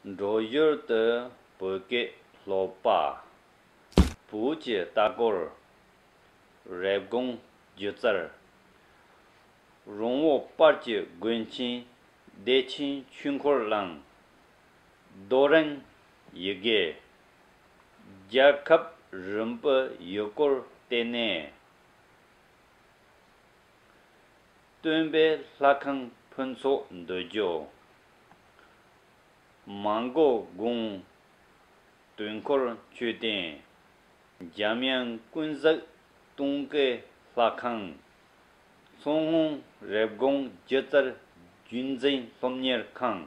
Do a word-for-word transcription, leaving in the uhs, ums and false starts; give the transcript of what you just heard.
འགྲོ་ཞོར་དུ་བོད་སྐད་སློབ་པ། བོད་ཀྱི་ལྟ་སྐོར། རེབ་གོང་སྒྱུ་རྩལ། རོང་བོ་དཔལ་གྱི་དགོན་ཆེན་བདེ་ཆེན་ཆོས་འཁོར་གླིང་། རྡོ་རིང་ཡི་གེ། རྒྱལ་ཁབ་རིམ་པའི་ཡུལ་སྐོར་ལྟེ་གནས། སྟོན་པའི་ལྷ་ཁང་ཕུན་ཚོགས་འདུ་རྒྱུ། མ་མགོ་དགོན། དུས་འཁོར་མཆོད་རྟེན། འཇམ་དབྱངས་ཀུན་གཟིགས་སྟོན་ཀའི་ལྷ་ཁང་། མཚོ་སྔོན་རེབ་གོང་སྒྱུ་རྩལ་རྒྱུན་འཛིན་སློབ་གཉེར་ཁང་